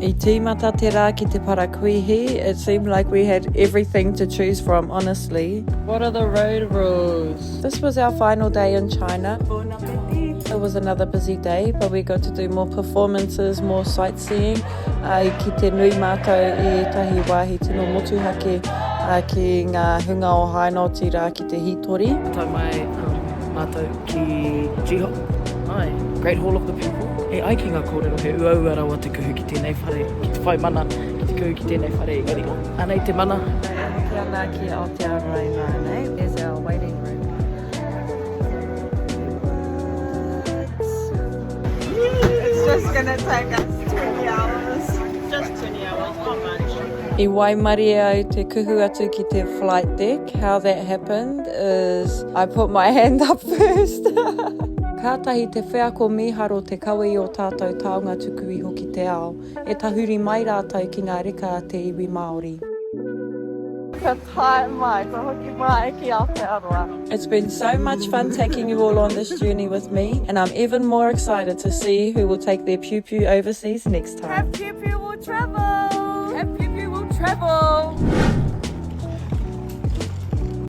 I tīmata te rā ki te parakuihi, it seemed like we had everything to choose from, honestly. What are the road rules? This was our final day in China. Bon appetit! It was another busy day, but we got to do more performances, more sightseeing. I kite nui mātou i ētahi wāhi tino motuhake ki ngā hunga o Haina otirā ki te hītori. Tae mai mātou ki Jiho, āe, Great Hall of the People. E ai ki ngā kōrero he uaua rawa te kuhu ki tēnei whare, ki te whai mana ki te kuhu ki tēnei whare, engari anei te mana. E hoki ana ki Aotearoa ināianei, there's our waiting room. It's just gonna take us 20 hours. Just 20 hours, not much. I waimarie au te kuhu atu ki te flight deck, how that happened is I put my hand up first. Kātahi te wheako mīharo te kawe i ō tātou taonga tuku iho ki te ao, e tahuri mai rātou ki ngā reka a te iwi Māori. Ka tae mai, ka hoki mai ki Aotearoa. It's been so much fun taking you all on this journey with me and I'm even more excited to see who will take their piupiu overseas next time. Have piupiu will travel! Have piupiu will travel!